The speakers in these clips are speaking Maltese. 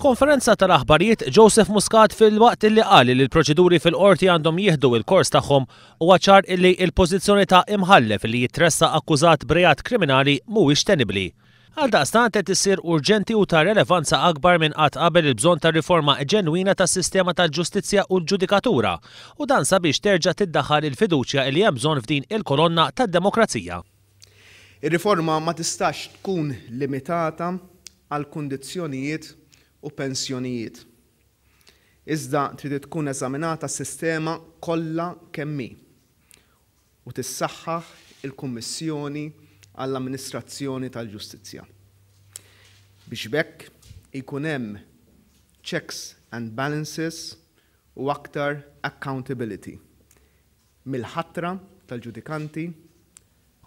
F'konferenza tal-aħbarijiet, Joseph Muscat filwaqt illi qal li l-proċeduri fil-Qorti għandhom jieħdu l-kors tagħhom, huwa ċar illi l-pożizzjoni ta' imħallef li jitressaq akkużat b'reat kriminali mhuwiex tenibbli. Għaldaqstant qed issir urġenti u ta' relevanza akbar minn qatt qabel il-bżonn ta' riforma ġenwina tas-sistema tal-ġustizzja u l-ġudikatura u dan sabiex terġa' tiddaħħal il-fiduċja illi hemm bżonn f'din il-kolonna tad-demokrazija. Ir-riforma ma tistax tkun limitata għal kundizzjonijiet u pensjonijiet, iżda trid tkun eżaminata s-sistema kollha kemm hi u tissaħħaħ il-Kummissjoni għall-Amministrazzjoni tal-Ġustizzja biex b'hekk ikun hemm checks and balances u aktar accountability mill-ħatra tal-ġudikanti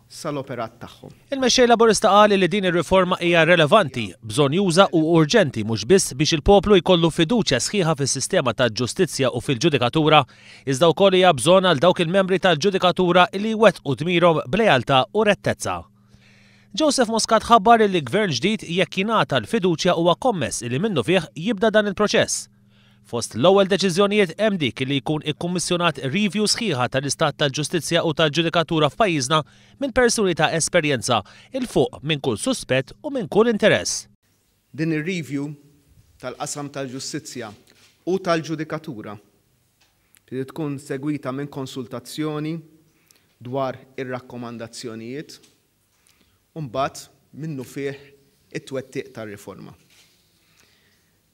sal-operat tagħhom. Il-Mexxej Laburista qal li din ir-riforma hija relevanti, bżonnjuża u urġenti mhux biss biex il-poplu jkollu fiduċja sħiħa fis-sistema tal-ġustizzja u fil-ġudikatura, iżda wkoll hija bżonn għal dawk il-membri tal-ġudikatura li jwettqu dmirhom b'lealtà u rettezza. Joseph Muscat ħabbar li gvern ġdid jekk jingħata l-fiduċja huwa kommess li minnufih jibda dan il-proċess. Fost l-ewwel deċiżjonijiet hemm dik li jkun ikkummissjonat review sħiħa tal-istat tal-ġustizzja u tal-ġudikatura f'pajjiżna minn persuni ta' esperjenza 'il fuq minn kull suspett u minn kull interess. Din ir-review tal-qasam tal-ġustizzja u tal-ġudikatura trid tkun segwita minn konsultazzjoni dwar ir-rakkomandazzjonijiet u mbagħad minnufih it-twettiq tar-riforma.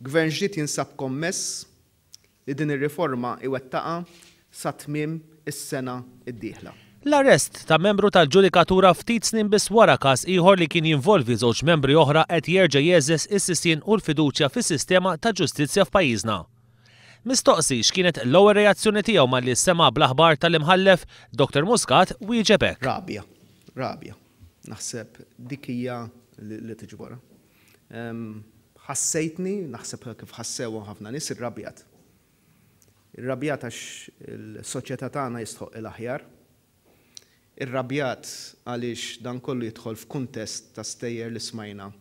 Gvern ġdid jinsab kommess li din ir-riforma iwettaqha sa tmiem is-sena d-dieħla. L-arrest ta' membru tal-ġudikatura ftit snin biss wara każ ieħor li kien jinvolvi żewġ membri oħra qed jerġa' jheżżeż is-sisien u l-fiduċja fis-sistema ta' ġustizzja f'pajjiżna. Mistoqsi x'kienet l-ewwel reazzjoni tiegħu malli sema' bl-aħbar tal-Imħallef, Dr Muscat wieġeb hekk. Rabja, rabja. Naħseb dik hija li tiġborha. Ħassejtni, naħseb kif ħassewha ħafna nies, irrabjat. Irrabjat għax il-soċjetà tagħna jistħoqqilha aħjar. Irrabjat għaliex dan kollu jidħol f'kuntest ta' stejjer li smajna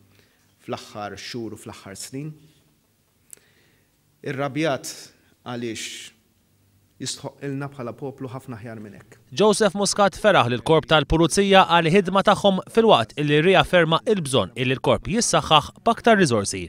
fl-aħħar xhur u fl-aħħar snin. Irrabjat għaliex jistħoqqilna bħala poplu ħafna aħjar minn hekk. Joseph Muscat feraħ lill-Korp tal-Pulizija għall-ħidma tagħhom filwaqt illi rriafferma l-bżonn illi l-Korp jissaħħaħ b'aktar riżorsi.